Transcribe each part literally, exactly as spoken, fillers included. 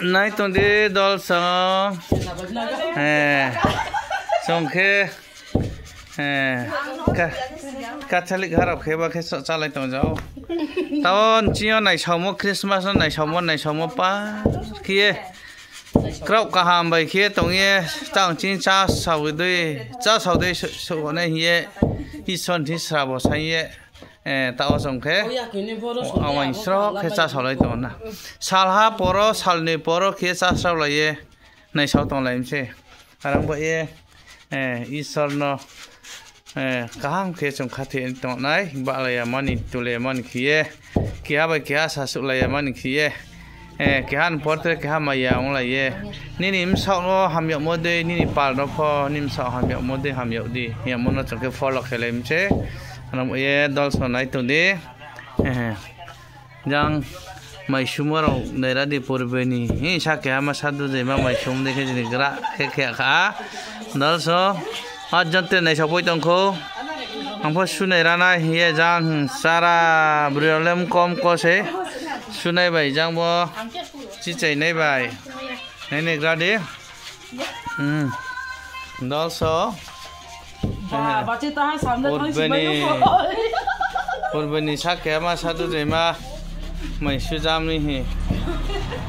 Nai tong di dolsong. Eh, chung khe, eh, ka-, Catholic ha rao khe ba khe so-, chálai tong jao. Tao nching yo naisaomo Christmas no naisaomo, naisaomo pa khe ye. Kraoh kaham bai khe tong ye, tang ching chásao dei, chásao dei so-, so nai hing ye, Isor ni srabo saing ye, eh, tao chung khe, awaing sroh khe chásaolai tong na. Salha poro, salnoi poro khe chásaolai ye, naisao tonglai mi se. Are ong ba ye, eh, Isor no, eh, kaham khe chung khathoi tong nai, bahlai ya mani, tulai ya mani khe ye, keha bai keha sasuhlai ya mani khe ye, eh, keha ni por tre keha maya onglai ye. Nini bsaoh no hamyagmo dei, nini pal no pho, nini bsaoh hamyagmo dei, hamyag di. Hing yagmo no chung khe follow khelai mi se. Are ong ba ye dolsong nai tong di. Eh, jang maisumo rao naira di purbe ni. Hing sa keha ma sadu je ma maisumo dei khe jini gra khe khe kha. Dolsong, a jang tre naisao poi tong khou. Ang pho sunai ra nai hing ye jang, hmm, sara broi rao le mkom ko se. Sunai bai jang bo chichai nai bai. Nai nai gra di. Dolsong. Ba, bachi taha samde thanng si bai no. Purbe ni sa keha ma sadu je ma maisu jam ni hi.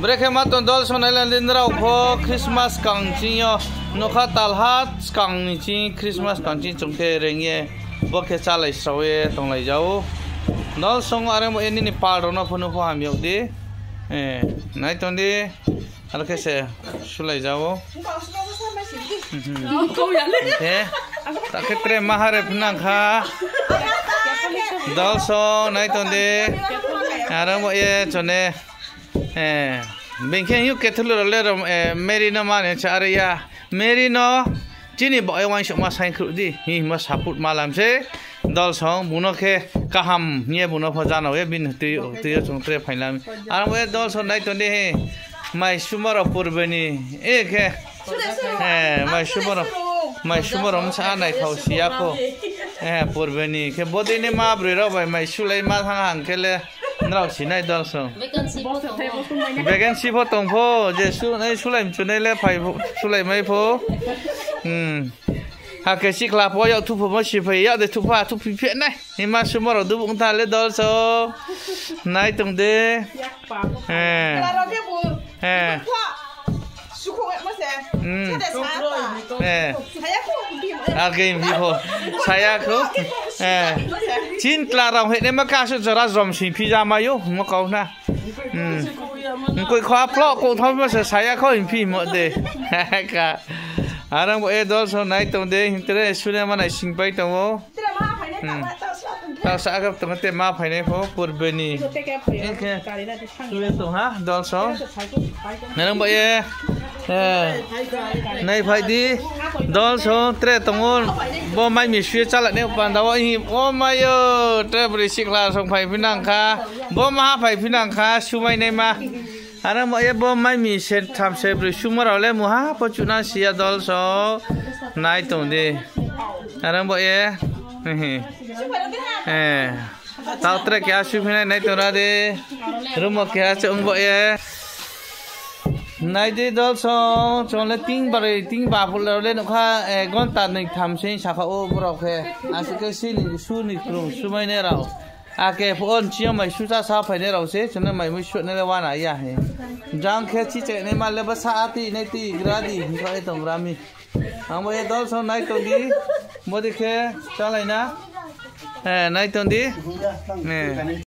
Brekhe ma tong dolsong nai la di nrao pho Christmas skang ching yo. Nokha talha skang ni ching Christmas skang ching chung khe reing ye. Bo khe chálai srao ye tonglai jao. Dolsong are ong ba ye nini pal rao no pho nung pho hamyag di. Eh, nai tong di. Aro khe se sulai jao. Khe, ta khe tre maha re phnang kha. Dolsong nai tong di. Are ong ba ye chone. Eh, beng khe hing ou Catholic rao le rom, eh, Mary no mani se are ya. Mary no chini baoh ye uaingsouhma saingkhruh di. Hing hingmo support ma lam se. Dolsong, bung no khe kaham hing ye bung no pho janao ye, bini tui, tui yo chung tre phainglai. Are ong ba ye dolsong nai tong di hi. Maisumo rao purbe ni, eh, khe. Eh, maisumo rao, maisumo rao bsa naithao si ya khou. Eh, purbe ni khe bodei ni ma broi rao bai maisulai ma thanng hang khe le nrao si nai dolsong. Vacancy pho tong pho, je su-, nai sulai mchu nai le phai pho, sulai mai pho. Hmm. Akhe sikhla pho yak thuhphumo si phai, yak de thuhpha, thuhphi phe nai. Hima sumo rao dubu ong tha le dolsong. Nai tong di. Eh. Akhe himbi pho. Saya khou. Eh. Chini tla rao hing nai ma kasu jora jrom sing phi ja mai ou, mo kau na. Mkoih kho a ploh kouh thanngmo se saya khou hingphi mo de. Ka. Are ong ba ye dolsong nai tong di, hing tre sune ma naisingpai tong ou. Taohsa khe tong te ma phainai pho purbe ni. Hing khe sune tong ha dolsong. Are ong ba ye, eh, naiphai di dolsong tre tong ou. Bo mai mi su ye chálai nai panda wo hing, o mai yo, tre broi sikhla song phaiphi nang kha. Bo maha phaiphi nang kha, sumai naima. Are ong ba ye bo mai mi se tham se broi sumo rao le mungha pho chuhnang si ya dolsong. Nai tong di. Are ong ba ye. Eh. Tao tre keha suphi nai, nai tong ra di. Rumo keha se ong ba ye. Nai di dolsong, chung le ting broi, ting ba phuh rao le nuh kha, eh, gonta noi tham se sakha ou brao khe. Asuh khe sini, suni krung, sumai nai rao. Akhe pho nching yo mai su chá sa phainai rao se, chung no mai mui suhnai le uana ya he. Jang khe chichai naima le bsa a ti nai ti gra di, hing khe tong gra mi. Ang bo ye dolsong nai tong di, bodei khe chálai na. Eh, nai tong di. Eh.